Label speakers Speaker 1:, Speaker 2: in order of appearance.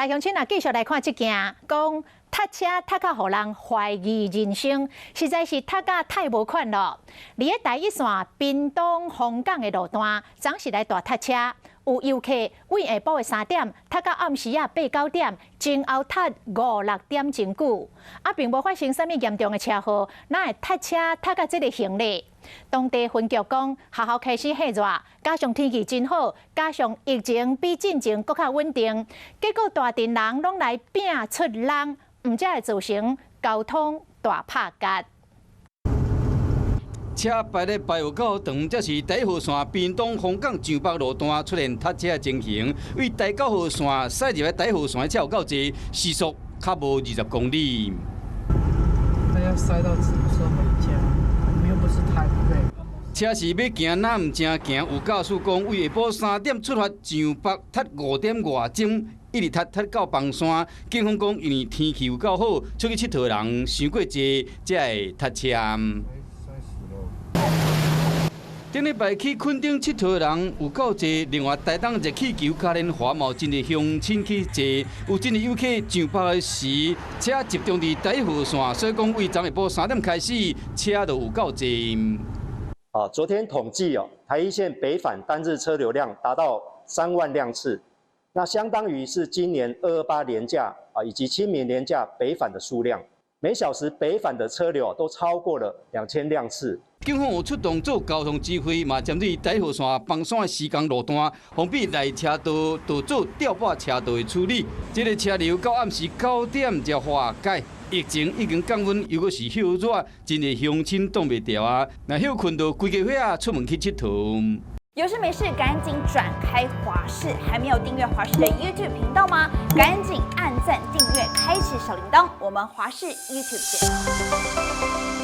Speaker 1: 來鄉親啊，繼續來看這件，講踢車踢甲予人懷疑人生，實在是踢甲太無款咯。佇咧台一線屏東楓港的路段，昨時來大塞車，有遊客為下晡的3點塞到暗時仔八九點，前後塞五六點鐘久，啊，並無發生啥物嚴重的車禍，哪會塞車塞到這个形咧？當地分局講，學校開始歇熱，加上天氣真好，加上疫情比進前閣較穩定，結果大陣人攏來拼出籠，毋才會造成交通大拍結。
Speaker 2: 車排咧排有夠長，這是台一號線屏東楓港上北路段出現塞車的情形。為台九號線駛入來台一號線的車有夠濟，時速較無20公里。
Speaker 3: 大家塞到什麼時候回家？我們又不是台北。
Speaker 2: 車是欲行，若毋正行。有駕駛講，為下晡3點出發上北，塞5點外鐘，一直塞塞到枋山。警方講，因為天氣有夠好，出去𨑨迌人傷過濟，才會塞車。頂禮拜去墾丁𨑨迌人有夠濟，另外台東熱氣球嘉年華嘛有真濟鄉親去坐，有真濟遊客上北的時，車集中佇台一號線，所以講為昨下晡三點開始，車就有夠濟。
Speaker 4: 啊，昨天統計哦，台一線北返單日車流量達到3萬輛次，那相當於是今年228連假啊以及清明連假北返的數量，每小時北返的車流都超過了2000輛次。
Speaker 2: 警方有出動做交通指揮，嘛針對台一號線枋山的施工路段，封閉內車道，都做調撥車道的處理。這个車流到暗時9點才化解。疫情已經降溫，又閣是歇熱，真濟鄉親擋袂牢啊！若歇睏就規家伙仔出門去𨑨迌。
Speaker 5: 有事沒事趕緊轉開華視，還沒有訂閱華視的 YouTube 頻道嗎？趕緊按讚、訂閱、開啟小鈴鐺，我們華視 YouTube 見。